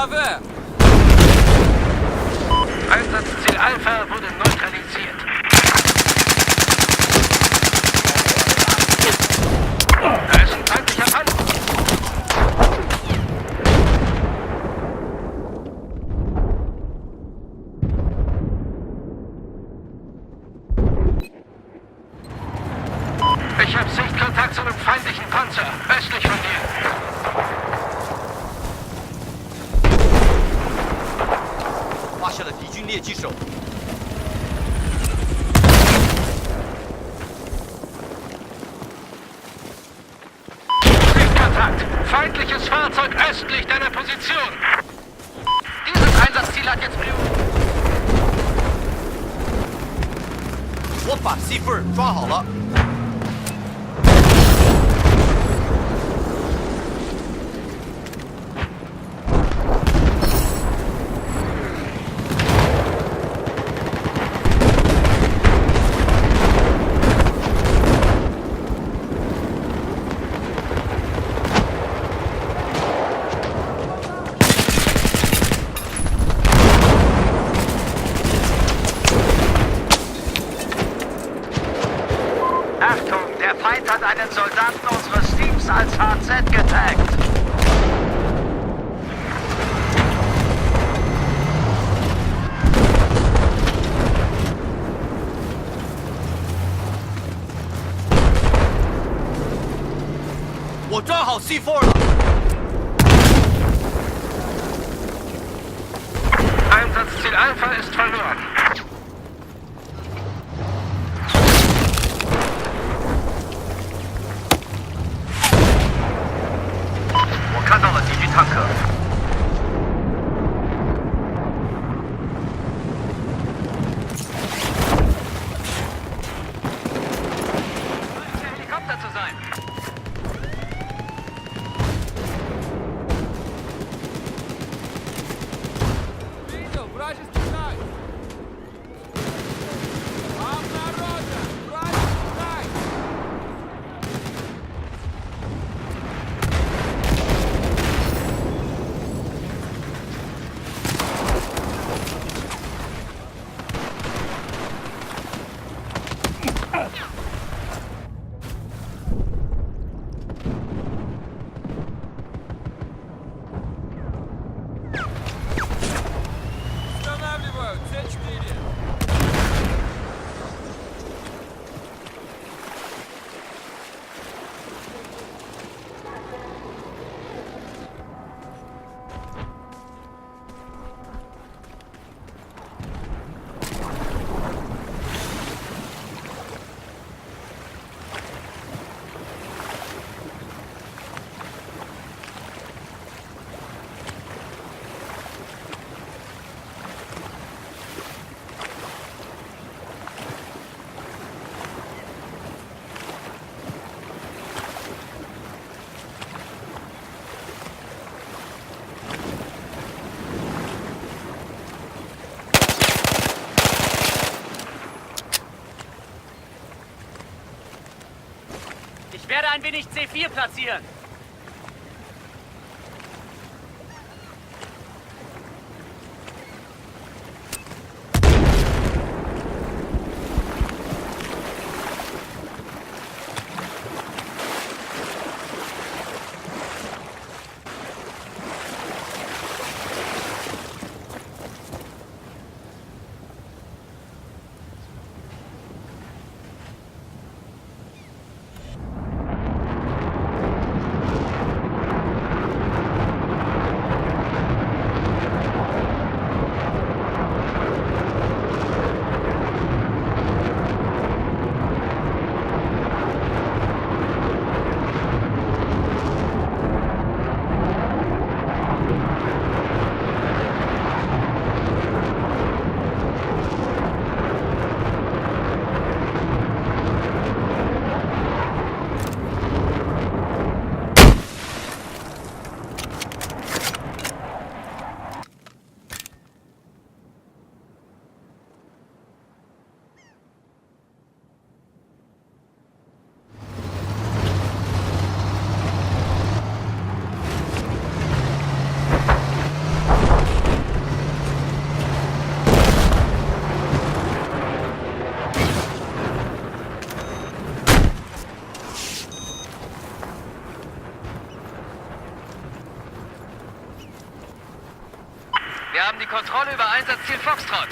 Waffe! Einsatzziel Alpha wurde neutralisiert. Da ist ein feindlicher Panzer. Ich habe Sichtkontakt zu einem feindlichen Panzer, östlich von dir. Sichtkontakt! Feindliches Fahrzeug östlich deiner Position. Dieses Einsatzziel hat jetzt Priorität. 我把戏份儿抓好了。 Achtung, der Feind hat einen Soldaten unseres Teams als HZ getaggt.我抓好 C4 了。 Einsatzziel Alpha ist verloren. Ich 看到了敌军坦克。Helikopter zu sein. Видел, вражеский танк! Обнаружен! Вражеский танк! Устанавливаю! С4! Ich werde ein wenig C4 platzieren. Wir haben die Kontrolle über Einsatzziel Foxtrot.